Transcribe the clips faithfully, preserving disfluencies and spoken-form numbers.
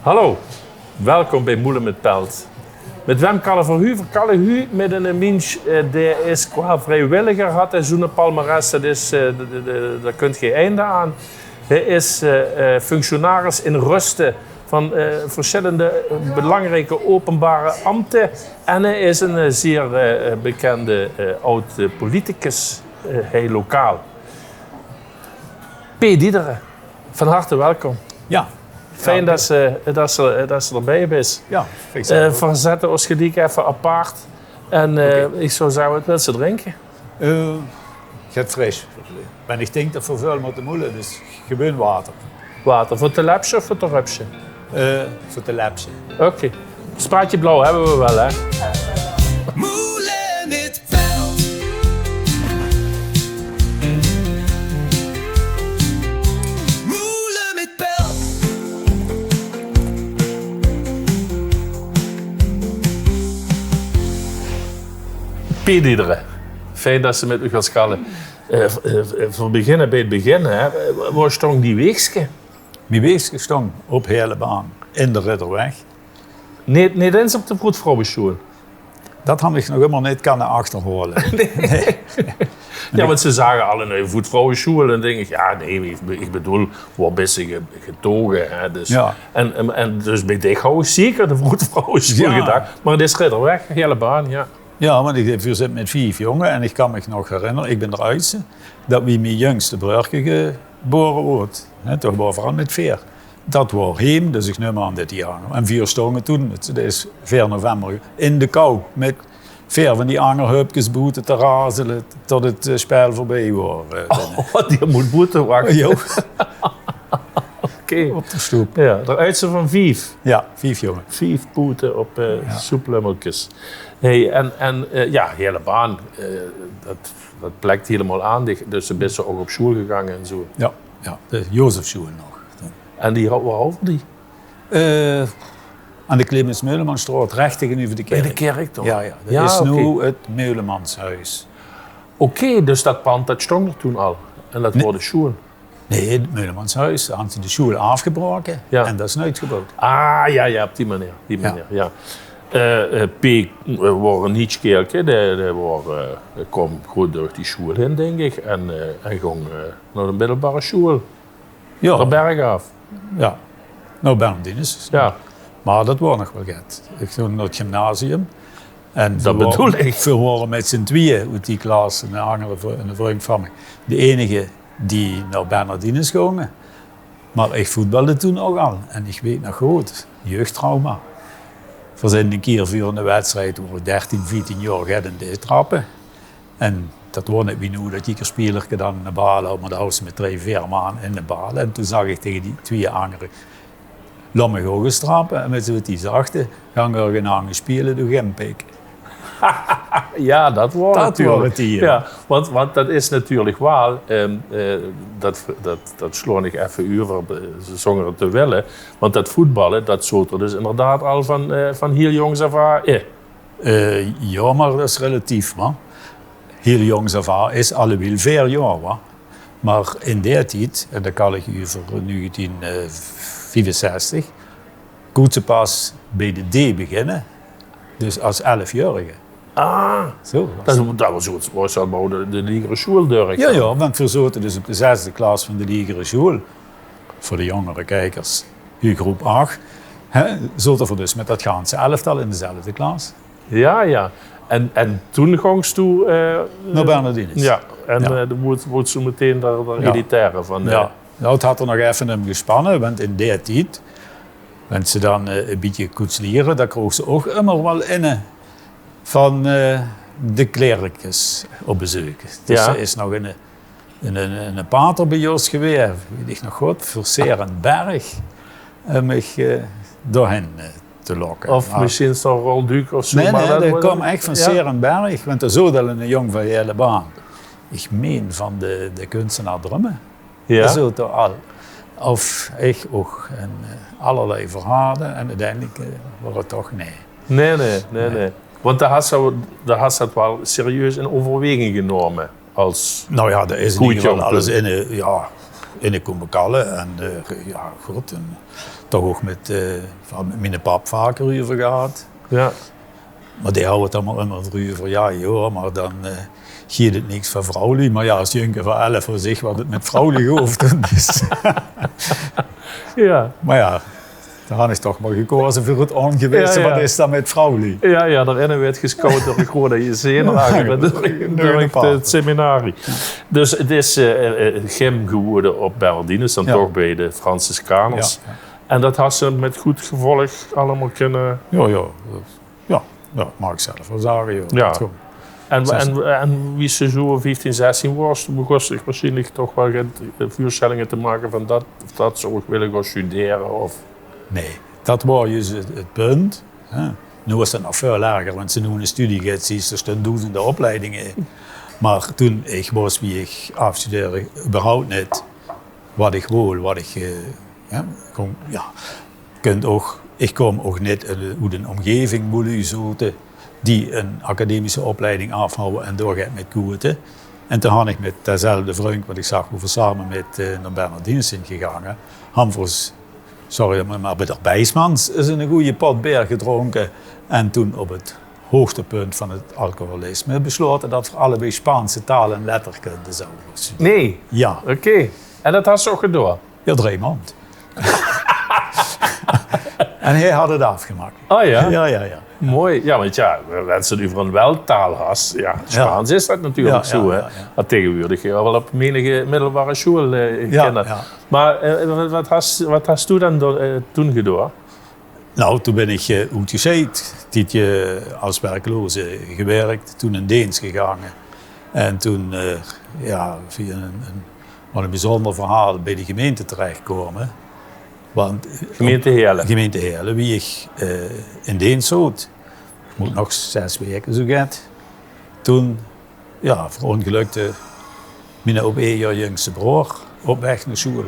Hallo, welkom bij Moele mit Pelt. Mit wem kalle v'r hu? V'r kalle hu mit inne minsj, eh, dae is qua vrijwilliger, hat hae zoe'n palmares, dat is, eh, de, de, de, dao kunt gein einde aan. Hae is, eh, eh, functionaris in ruste van, eh, verschillende, eh, belangrijke openbare ambte. En hae is inne, eh, zeer, eh, eh, bekende, eh, oud, eh, politicus, eh, hei lokaal. P. Diederen, van harte welkom. Ja. Fijn dat ze, dat ze, dat ze erbij is. Ja, fijn. Eh, v'r zette os geliek effe apart. En, eh, ik zou zegge, wat wils se drinke? Eh, get fris. Bin ik dink dat v'r väöl mótte moele, dus gewoon water. Water. Veur te lepsje of veur te rupsje? Eh, veur te lepsje. Oké. Spaatje blauw hebbe v'r wel, hè? Moele mit Pelt. Moele mit Pelt. P. Diederen, fijn dat se mit us gans kalle. Eh, v-, eh, v-, v'r beginne bij 't begin, hè. Eh, wo stóng die weegske? Mien weegske stóng op Heëlebaan in de Ridderweg. Neet, neet ins op de vroedvrouwesjoel? Dat han ich nog ummer neet kanne achterhaole. Nee. Ja, want ze zage alle, nee, vroedvrouwesjoel. En dink ich, ja, nee, ich be-, ich bedoel, wo bis se ge-, getoge, hè? Dus, ja. En, en, en dus bij dich hou ich zeker de vroedvrouwesjoel gedach. Maar 't is Ridderweg, Heëlebaan, ja. Ja, want ich, veer zint mit vief jonge en ich kan mich nog herinnere, ich bin d'r oudste, dat wie mien jungste breurke gebore woort, hè, toch, woor veural mit veer. Dat woor heem, dus ich num aan dat die anger. En veer stonge toen, 't is veer november, in de kou, mit veer van die angerhupkes boete te razele tot 't, eh, spel veurbie woor, eh. Oh, die mót boete wachte. Jo. Oké. Op de stoep. Ja, d'r oudste van vief. Ja, vief jonge. Vief poete op, eh, soeplummelkes. Hey, en, en, eh, ja, Heëlebaan, eh, dat, dat plekt hielemaol aan dich. Dus se bis d'r ouch op sjoel gegange en zo. Ja, ja, de Jozefsjoel nog. En die, wo houwe die? Eh, aan de Clemens Meulemaansstraot, rech taengeneuver de kèrk. Bij de kèrk, toch? Ja, ja. Dat is noe 't Meulemaanshoes. Oké, dus dat pand, dat stóng d'r toen al. En dat woor de sjoel. Nee, 't Meulemaanshoes, han ze de sjoel aafgebraoke en dat is noets geboewd. Ah, ja, ja, op die meneer, die meneer, ja. Eh, eh, P., eh, woor 'n hietsj kaerelke, dae, dae woor, eh, dae koom good durch die sjoel hin, dink ich. En, eh, hae góng, eh, nao de middelbare sjoel. Ja. De berg aaf. Ja. Nao Bernardinus. Ja. Maar dat woor nog wel get. Ich góng nao 't gymnasium. En dat bedoel ich. Veer wore mit zien twieë oet die klas, 'ne angere vri-, 'ne vrundj van mich, de einige die nao Bernardinus gónge. Maar ich voetbalde toen ouch al. En ich weet nog good, jeugdtrauma. Veer zint 'ne kier veur 'ne wedstrijd, woor ich dertien, veertien jaor, get in de trappe. En dat woor neet wie noe, dat ieder spelerke dan 'ne bal hou, maar dao houwe ze mit drie, veer man in de bal. En toen zag ich taenge die twieë angere: "Laot mich ouch ins trappe." En wits se wat die zagte? "Gank örges anges speule, doe gimpik." Ja, dat woor natuurlik. Ja, want, want dat is natuurlik waal, ehm, eh, dat, dat, dat sloon ich effe euver, eh, zónger 't te wille. Want dat voetballe, dat zoot d'r dus inderdaad al van, eh, van hiel jóngs aaf aan in. Eh, ja, maar dat is relatief, wa. Hiel jóngs aaf aan is allewiel veer jaor, wa. Maar in dae tied, en dan kal ich euver negentien viefenzestig, kóns se pas bie de D beginne, dus as elfjaorige. Ah, zo. Dat, dat woor, woor dat al de, de liegere sjoel durch. Ja, ja, want veer zote dus op de zesde klas van de liegere sjoel. Veur de jóngere kiekers, die groep ach, hè, zote veer dus mit dat ganse elftal in dezelfde klas. Ja, ja. En, en toen góngs doe, eh, nao Bernardinus. Ja, en, eh, dan woort, woort zoe meteen d'r, d'r elitaire van, eh. Ja, 't hat d'r nog effe um gespanne, want in dae tied, wens se dan, eh, e bietje kóns liere, dan kroogs se ouch ummer waal inne van, eh, de klerkes op bezeuk. Dus d'r is nog inne 'ne, 'ne, 'ne pater bie os gewaes, weet ich nog good, veur 'Serenberg, um mich, eh, doorhin, eh, te lokke. Of mesjien zoe'n Rolduc of zoe. Nee, nee, dat kaom ech van 'Serenberg, want d'r zoot al 'ne jóng van Heëlebaan. Ich mein van de, de kunstenaar Drumme. Ja. D'r zoot d'r al. Of ich ouch. En, eh, allerlei verhaole en oeteindelik, eh, woor 't toch nee. Nee, nee, nee, nee. Want dao has se, dao has se 't waal serieus in euverweging genómme. As... Nou ja, d'r is in ieder geval alles in, eh, ja. in de kómme kalle. En eh, jao, good, en toch ouch mit, eh, van, mit miene pap vaker euver gehad. Jao. Mer dae haw 't allemaol ummer d'reuver. Jao, jao, mer dan eh, geit 't niks van vrouwluuj. Mer jao, es junk van elf veur zich wat 't mit vrouwluuj guf, dan is... Jao. Mer jao, dan han ich toch mer gekoze veur 't óngewisse. Jao, jao. Wat is dan mit vrouwluuj? Jao, jao, dan inne weurt gescout door de Groene Jezener, eigelik, door, door 't seminarie. Dus 't is eh, eh, gym gewore op Bernardinus, dan toch bie de Franciscaners. Jao, jao. En dat has se mit good gevolg allemaol kinne... Jao, jao. Jao, jao, maag ich zelf waal zage, jao. Jao. En, en, en wie se zoe vieftien, zestien waors, begós se dich waarsjienlik toch waal get veurstellinge te make van dat, of dat zouw ich wille gaon studere, of? Nae, dat waor juus 't, 't punt, hè. Noe is 't nog väöl erger, want es se noe 'n studie geit, zuus se, d'r stunge doezende opleidinge. Mer toen ich waor, wie ich aafstudeerde, überhaupt neet wat ich wól, wat ich, eh, jao, gewoon, jao. Kunt ouch, ich kaom ouch neet oet 'n ómgeving boe luuj zote die 'n academische opleiding aafhawwe en dao get mit kóste. En toen han ich mit dezelfde vrundj, wat ich zag, boe v'r same mit eh, nao Bernardinus zeen gegange, han v'r ós, sorry, mer, mer bie d'r Bijsmans ins 'ne gooje pot beer gedrónke. En toen op 't hoogtepunt van 't alcoholisme beslaote dat v'r allebei Spaanse taal en letterkunde zouwe gaon studere. Nae. Jao. Oké. En dat has se ouch gedoon? Jao, drei maond. En hae had 't aafgemakt. Ah jao? Jao, jao, jao. Mooi. Jao, want jao, wens se 't euver 'n weltaal has, jao, Spaans is dat natuurlik zoe, hè. Wat taegewoordig, jao, waal op menige middelbare sjoeal eh, kinder. Mer eh, wat, wat has, wat has doe dan do- eh, toen gedoon? Nou, toen bin ich eh, oetgesjeid, tiedje es werkloze gewirk, toen in deens gegange. En toen, eh, jao, via 'n, 'n, waal 'n bezunjer verhaol, bie de gemeinte terechgekómme. Want Gemeinte Heële. Gemeinte Heële, wie ich eh, in deens zoot, ich mót nog zes waeke zoe get, toen jao, veróngelökde miene op ein jaor jungste broor op weg nao sjoeal.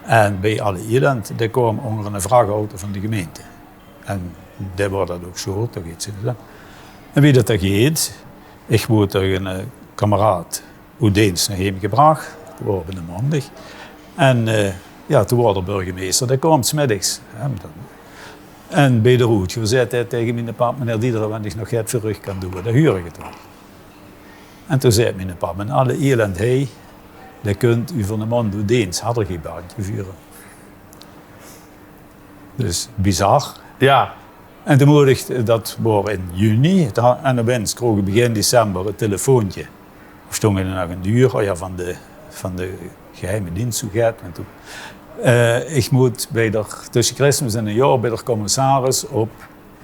En bie alle elend, dae kaom ónger 'ne vrachauto van de gemeinte. En dae waor dat ouch sjöld, dao geit 't dan. En wie dat dao geit, ich woort door 'ne kameraad oet deens nao heem gebrach, dat waor op 'ne maondig. En eh, jao, toen waor d'r burgemeister, dae kaom 's middigs, hè, dan. En bie de roet gezat, hè, taenge miene pap: "Meneer Diederen, wen ich nog get veur uch kan doon, dan huur ich 't waal." En toen zag miene pap in alle elend: "Hé, dae kunt euver 'ne maond oet deens, had d'r gei baantje veur 'm." Dus bizar. Jao. En toen moot ich, dat waor in juni, en opins kroog ich begin december 't telefoontje. Of stóng in 'n agenduur, o jao, van de, van de geheime deens, zoe get. En toen, eh, ich mót bie d'r, tösse Christmas en Nuujjaor bie d'r commissaris op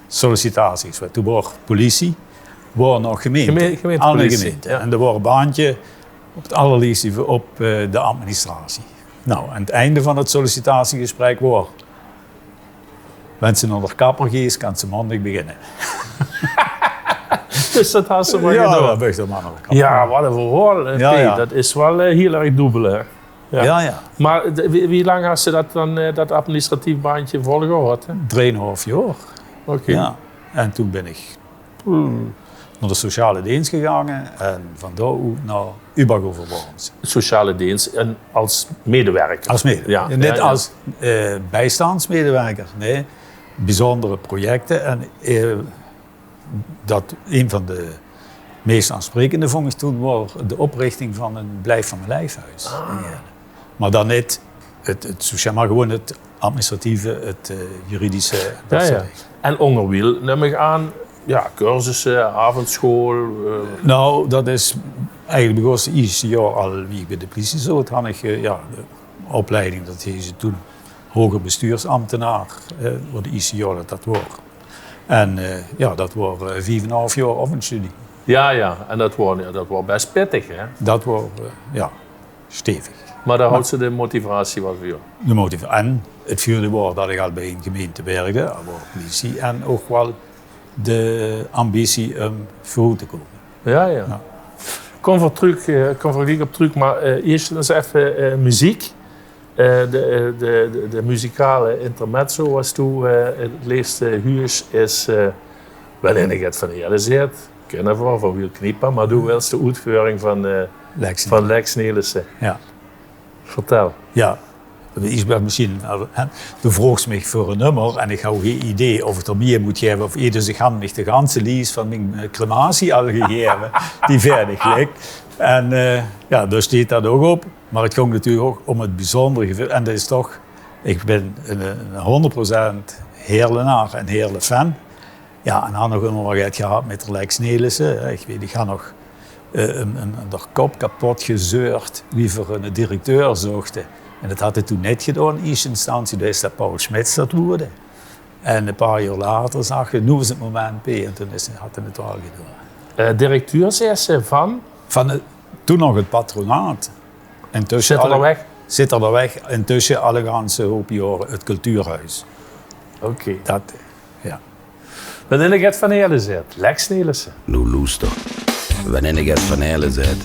sollicitaties. Want toen waor politie, waor nog gemeinte. Geme- gemeintepolitie, jao. En d'r waor e baantje op 't allerliefste op eh, de administratie. Nou, aan 't einde van 't sollicitatiegesprek waor: "Wens se nao d'r kapper geis, kans se maondig beginne." Dus dat has se mer gedoon. Jao, dat höb ich dan mer nao d'r kapper. Jao, wat e verhaol, eh, Jao, P. Jao. Dat is waal eh, hiel erg doebel, hè? Jao. Jao, jao. Mer de- wie, wie lang has se dat dan, eh, dat administratief baantje volgehawwe, hè? Drieënhalf jaor. Oké. Jao. En toen bin ich nao de sociale deens gegange en van dao oet nao Ubach-Overwerms. Sociale deens en es medewerker? Es medewerker. Jao, neet es eh, bijstandsmedewerker, nae. Bezundere projecte. En eh, dat, ein van de meis aansprekende vónj ich toen waor de oprichting van 'n Blijf van Mijn Lijf-huis. Ah. Mer dan neet 't, 't sociaal, mer gewoon 't administratieve, 't eh, juridische, dat soort dinger. En ónger wiel, num ich aan, jao, cursusse, avondschool, eh. Nou, dat is eigelik begós 't ierste jaor al, wie ich bie de plisie zoot, han ich eh, jao, de opleiding, dat heette toen hoger bestuursambtenaar, eh, veur 't ierste jaor dat dat waor. En eh, jao, dat waor eh, vief en 'n haaf jaor oefenstudie. Jao, jao, en dat waor, dat waor bès pittig, hè? Dat waor, eh, jao, stevig. Mer dao haws se de motivatie waal veur. De motiva- en 't vierde waor dat ich al bie 'n gemeinte wirkde, dao waor plisie en ouch waal de ambitie um veuroet te kómme. Jao, jao. Kómme v'r trök, eh, kómme v'r geliek op trök, mer eh, iers ins effe eh, meziek. Eh, de, eh, de, de, de muzikale intermezzo, es doe eh, 't leefste huurs, is eh, waal in 't van Heële zeet, kin ich waal, van Wiel Kniepa, mer doe wils de oetveuring van eh, Lex van Nelissen. Lex Nelissen. Jao. Vertèl. Ja, ich bön mesjien, hè, doe vroogs mich veur e nummer en ich haw gee idee of ich d'r mieë mót gaeve of neet. Dus ich han mich de ganse lies van mien, eh, crematie al gegaeve, die veerdig lik. En, eh, ja, dao sjteet dat ouch op. Mer 't góng natuurlik ouch óm 't bezunjere geveul. En dat is toch, ich bön 'ne, 'ne hónderd procent Heerlenaar en Heerle-fan. Ja, en han nog ummer get gehad mit d'r Lex Nelissen. Ich weit, ich han nog, eh, 'n, 'n, d'r kop kepot gezeurd wie v'r 'ne directeur zochte. En dat hat 'r toen neet gedaon in ierste instantie. Doe is dat Paul Schmitz dat woeëde. En e paar jaor later zag 'r: "Noe is 't moment, P." En toen is, hat 'r 't waal gedaon. Eh, directeur, zaes se, van? Van 't, toen nog 't patronaat. Intösse Zit 'r al weg? Zit 'r al weg. Intösse al 'ne ganse hoop jaore 't cultuurhuis. Oké. Dat, ja. Wen ich 't van Heerle zaet, Lex Nelissen. Noe loester. Wen ich 't van Heerle zaet,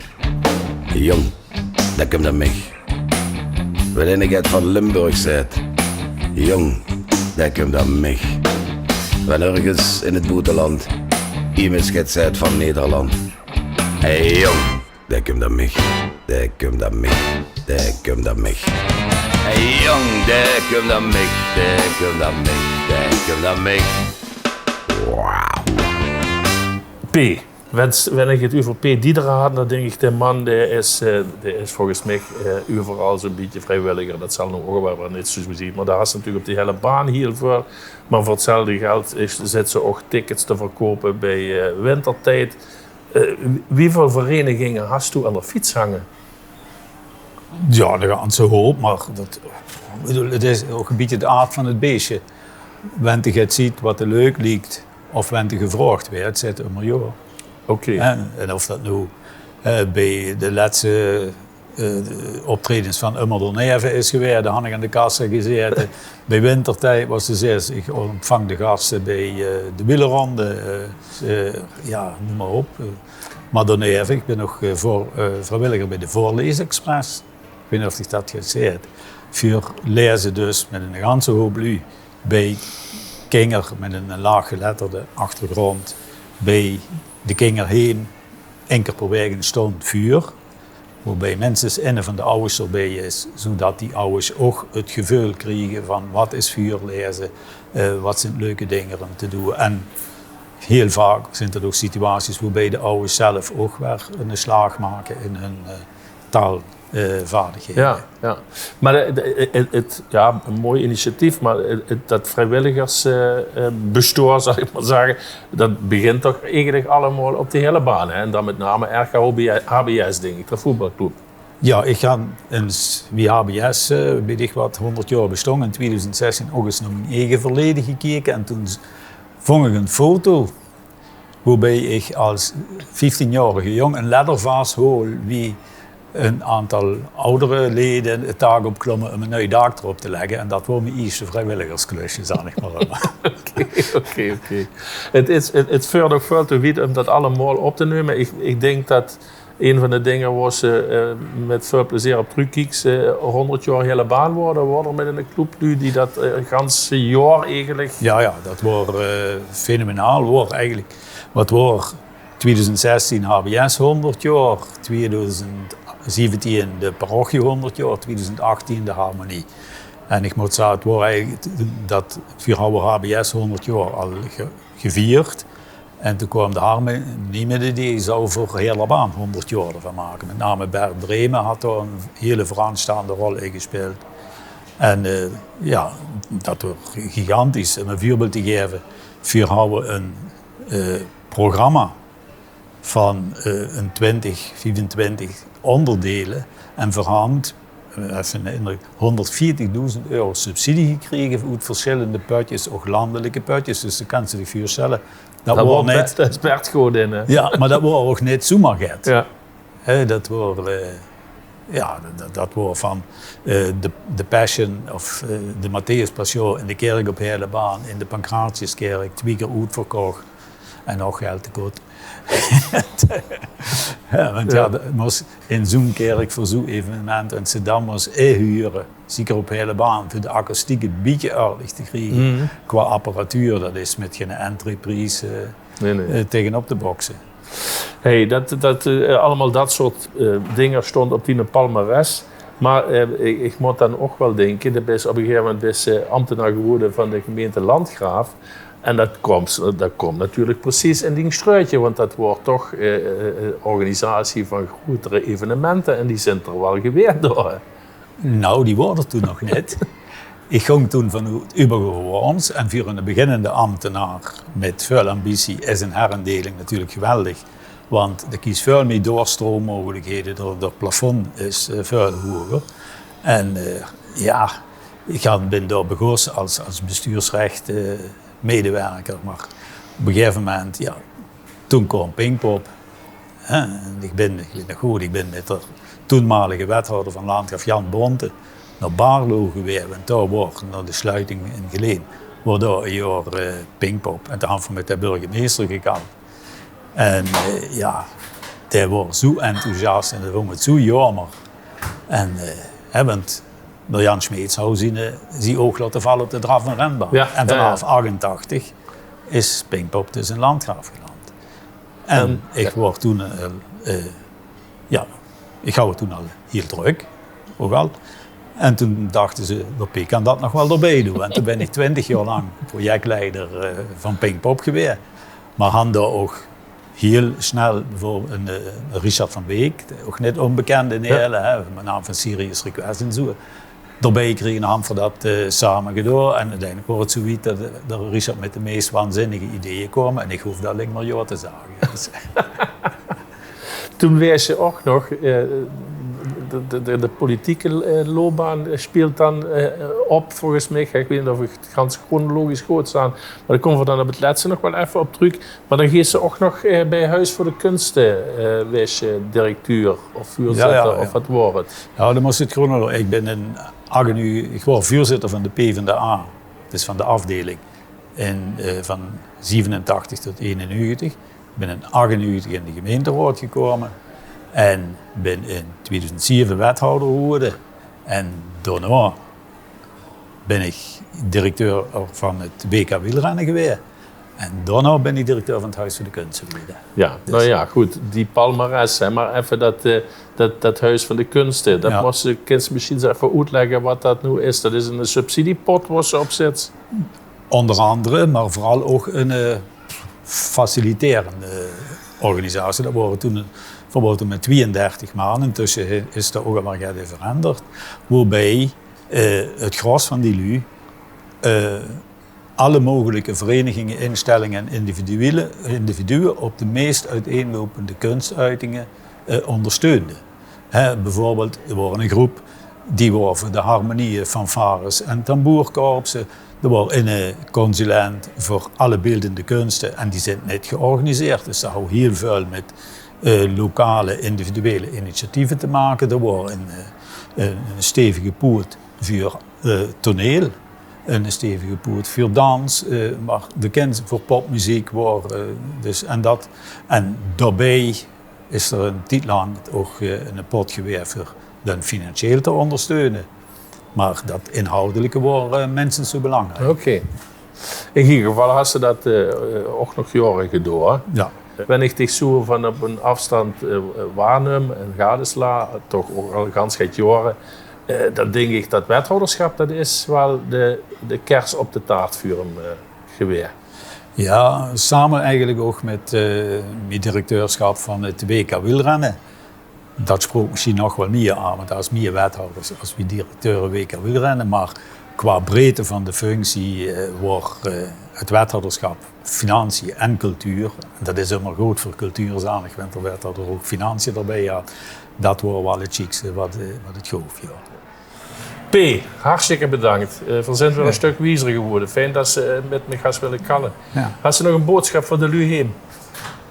jóng, dat kump aan mich. Wen ich 't van Limburg zaet, jóng, dat kump aan mich. Wen örges in 't boeteland iemes get zaet van Nederland, hey jóng, dat kump aan mich. Dat kump aan mich. Dat kump aan mich. Hey jóng, dat kump aan mich. Dat kump aan mich. Dat kump aan mich. Wauw. P. Wen, wen ich 't euver P Diederen han, dan dink ich, de man, dae is, eh, dae is volges mich, eh, euveral zoe'n bietje vriewilliger. Dat zal noe ouch waal weer neet zoe zien, mer dao has se natuurlik op die Heerle Baan hiel väöl. Mer veur 'tzelfde geld is, zits se ouch tickets te verkoupe bie, eh, Wintertied. Eh, wieväöl vereiniginge has doe aan de fiets hange? Ja, 'ne ganse hoop, mer dat, ich bedoel, 't is ouch e bietje d'r aard van 't beesje. Wen te get ziet wat te leuk liek, of wen te gevraog weëd, zaes te ummer ja. Oké. En, en of dat noe, eh, bie de lètste, eh, optraejes van Ummer d'r Neve is gewaes, dao han ich aan de kassa gezaete. Bie Wintertied, wat se zaes, ich ontvang de gaste bie, eh, de wielerronde, eh, eh, ja, neum mer op. Eh, mer daoneve, ich bön nog, eh, veur, eh, vriewilliger bie de Voorleesexpress. Ich weit neet of ich dat gezaet han. Veer laeze dus mit 'ne ganse hoop luuj bie kinger mit 'ne laaggeletterde achtergróndj, bie de kinger heem, ein kier per waek 'ne sjtond veur, woebie minstens eine van de awwers d'rbie is, zoedat die awwers ouch 't geveul kriege van wat is veurlaeze, eh, wat zeen leuke dinger óm te doon. En hiel vaak zeen dat ouch situaties woebie de awwers zelf ouch weer 'ne slaag make in hun, eh, taal eh, vaardighede. Ja, ja. Mer de, de, 't, 't, ja, e mooi initiatief, mer 't, 't, dat vriewilligers, eh, eh, bestoor, zal ich mer zagge, dat begint toch eigelik allemaol op de Heerle Baan, hè? En dan mit name R K O B, H B S, dink ich, de voetbalclub. Ja, ich han ins, wie H B S, eh, weit ich wat, hónderd jaor bestóng, in twiedoezend zestien ouch ins nao mien eige verleje gekeke. En toen vóng ich 'n foto woebie ich als vieftienjaorige jóng 'n ledder vashool, wie 'n aantal audere leje 't daak opklómme óm 'n nui daak d'rop te lègke. En dat waor mien ierste vriewilligersklusje, zag ich mer ummer. Oké, oké, oké. 't Is, 't, 't veurt nog väöl te wied óm dat allemaol op te numme. Ich, ich dink dat ein van de dinger woe se, eh, mit väöl plezeer op trökkieks, eh, hónderd jaor Heerle Baan woor, woor d'r mit 'ne club luuj die dat, eh, ganse jaor eigelik... Ja, ja, dat woor, eh, fenomenaal. Woor eigelik, wat woor twiedoezend zestien H B S hónderd jaor, twiedoezend zeventien de parochie hónderd jaor, twiedoezend achtien de harmonie. En ich mót zage, 't woor eigelik dat, veer hawwe H B S hónderd jaor al ge-, gevierd. En toen kwaam de harmonie mit 't idee, zouwe v'r Heerle Baan hónderd jaor d'rvan make. Mit name Bert Bremen had dao 'n hiel veuraanstaonde rol in gespeeld. En, eh, ja, dat woor gigantisch. Óm e veurbeeld te gaeve, veer hawwe 'n, eh, programma van, eh, 'n twintig, viefentwintig óngerdeile. En veer hant, eh, effe 'nen indrök, hónderdveertigdoezend euro subsidie gekrege oet versjillende pötjes, ouch landelike pötjes. Dus dan kans se dich veursjtelle, dat woor neet... Bert, dat is Bert good in, hè? Ja, mer dat woor ouch neet zoemer get. Ja. Hè, dat woor, eh, ja, dat, dat woor van, eh, de, de Passion of, eh, de Matthäus Passion in de kèrk op Heerle Baan, in de Pancratiuskèrk, twie kier oetverkoch en nog geld tekort. Ja, want ja, dat mós in zoe'n kèrk veur zoe'n evenement, en se dan mós inhure, zeker op Heerle Baan, veur de akoestiek e bietje ördelik te kriege, qua apparatuur, dat is mit gein entreepries, eh, eh, taengenop te bokse. Hey, dat, dat, eh, allemaol dat soort, eh, dinger sjtóng op dien palmares. Mer eh, ich, ich mót dan ouch waal dinke, doe bis op e gegaeve moment bis, eh, ambtenaar gewore van de gemeinte Landgraaf. En det kump, det kump natuurlik precies in dien sjtreutje, want det woar toch eh, eh, eh, organisatie van groetere evenemente en die zint d'r waal gewaes doa. Nou, die woar d'r toen nog neet. Ich góng toen vanoet Ubergewoorns en veur eine beginnende ambtenaar mit väöl ambitie is ein herindeling natuurlik geweldig. Want doe kries väöl mieë doorstroommogelikhede, d'r, d'r plafond is eh, väöl hoeger. En eh, jao, ich han, bin doa begós es, es bestuursrech eh, medewerker, mer op e gegaeve moment, jao, toen koom Pinkpop. Hè, en ich bin, ich weit nog good, ich bin mit d'r toenmalige wethouder van Landgraaf, Jan Bonte, noa Baarlo gewaes, want doa woar noa de sjluuting in Geleen, woar doa e joar eh, Pinkpop. En doe han v'r mit de burgemeister gekald. En eh, jao, dae woar zoe enthousiast en dae vóng 't zoe jaomer. En eh, hè, want d'r Jan Smeets hou zien, eh, zien oug laote valle op de draf- en renbaan. Jao, En jao, vanaaf jao. achtentachtig is Pinkpop dus in Landgraaf geland. En En- ich woar toen, eh, eh, jao, ich hou 't toen al hiel drök, ouch al. En toen dachte ze, d'r Pie kan det nog waal d'rbie doon. En toen bin ich twintig joar lang projectleider eh, van Pinkpop gewaes. Mer han doa ouch hiel snel bieveurbeeld eine eh, Richard van Beek, ouch neet ónbekend in Heële, hè, mit naam van Serious Request en zoe. D'rbie gekrege, han v'r det eh, same gedoa. En oeteindelik woar 't zoe wied det d'r Richard mit de meis waanzinnige ideeë koom. En ich hoofde allein mer jao te zage. Dus Toen waars se ouch nog, eh, de, de, de, de politieke eh, loopbaan eh, speelt dan eh, op, volges mich. Ich weit neet of ich 't gans chronologisch good staan, mer dao kómme v'r dan op 't lètste nog waal effe op trök. Mer dan geis se ouch nog eh, bie Huis veur de Kunste, eh, waars se directeur of veurzitter Jao, jao, of jao. Wat woar 't? Jao, dan mós se 't chronologisch. Ich bin in achtennegentig, ich woar veurzitter van de P van de A, dus van de aafdeling, in, eh, van zevenentachtig tot eenennegentig. Bin in achtennegentig in de gemeinteraod gekómme en bin in tweeduizend zeve wethouder gewore. En daonao bin ich directeur van 't W K wielrenne gewaes. En daonao bin ich directeur van 't Huis veur de Kunste gewore. Jao, nou jao, good, die palmares, hè, mer effe det, eh, det, det Huis van de Kunste. Det Jao. Mós se, kins se mesjien ins effe oetlègke waat det noe is. Det is eine subsidiepot woa se op zits. Ónger angere, mer veural ouch ein eh, faciliterende organisatie. Det woare toen, bieveurbeeld, mit twieëndertig man. Intösse is d'r ouch al get in veranderd. Woabie eh, 't gros van die luuj eh, alle mogelike vereniginge, instellinge en individue, individue op de meis oeteinlopende kunstuitinge eh, óngersteunde. Hè, bieveurbeeld, d'r woar ein groep die woar veur de harmonieë, fanfares en tamboerkorpse. D'r woar eine consulent veur alle beeldende kunste en die zint neet georganiseerd. Dus det hou hiel väöl mit eh, lokale individuele initiatieve te make. D'r woar ein, eh, ein, ein stevige poot veur eh, toneel, ein stevige poot veur dans, eh, mer de kèns veur popmeziek woar eh, dus en det. En daobie is d'r ein tied lang ouch eh, eine pot gewaes veur dan financieel te óngersteune. Mer det inhoudelike woar eh, minstens zoe belangriek. Oké. In eder geval has se det eh, ouch nog jaore gedoa. Jao. Wen ich dich zoe van op einen aafstand eh, waarnum en gadesla, toch ouch al gans get jaore, eh, dan dink ich det wethouderschap, det is waal de, de kers op de taart veur häöm eh, gewaes. Jao, same eigelik ouch mit eh, mien directeurschap van 't W K wielrenne. Det sprook mesjien nog waal mieë aan, want dao is mieë wethouders es wie directeure W K wielrenne. Mer qua breedte van de functie eh, woar eh, 't wethouderschap financiën en cultuur, en det is ummer good veur cultuur, zalig, want d'r wethouder ouch financiën d'rbie hat. Det woar waal 't sjiekste waat eh, waat 't goof, jao. P, hartstikke bedank. Eh, v'r zint weer ein stök wiezer gewore. Fijn det se eh, mit mich has wille kalle. Jao. Has se nog ein boodschap veur de luuj heem?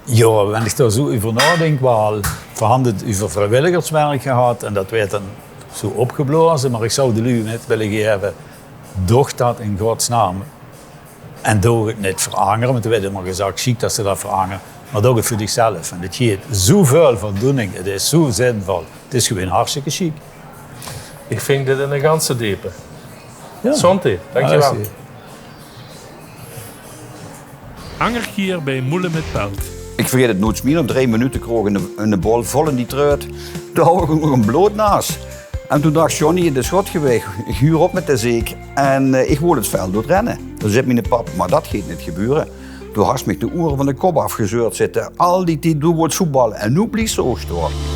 Jao, wen ich dao zoe euver naodink, waal, v'r hant 't euver vriewilligerswerk gehad en det woort dan zoe opgeblaoze, mer ich zou de luuj mit wille gaeve, doog det in godsnaam. En doog 't neet veur angere, want d'r woort ummer gezag, sjiek det se det veur angere, mer doog 't veur dichzelf. En 't geeft zoeväöl voldoening, 't is zoe zinvol, 't is gewoon hartstikke sjiek. Ich vinj dit eine ganse depe. Jao. Santé, dankjewel. Merci. Anger kier bij Moele mit Pelt. Ich vergaet 't noeits mieë, nao drei minute kroog ich eine, eine bol vol in die treut. Doe hou ich nog ein bloodnaas. En toen dach Johnny: "Het is good gewaes, ich huur op mit de zeik." En eh, ich wol het veld oetrenne. Toen zag miene pap: "Maar dat geit neet gebeure. Doe has mich de oere van de kop aafgezeurd zitte. Al die tied, doe wools voetballe en noe bliefs se ouch stoon."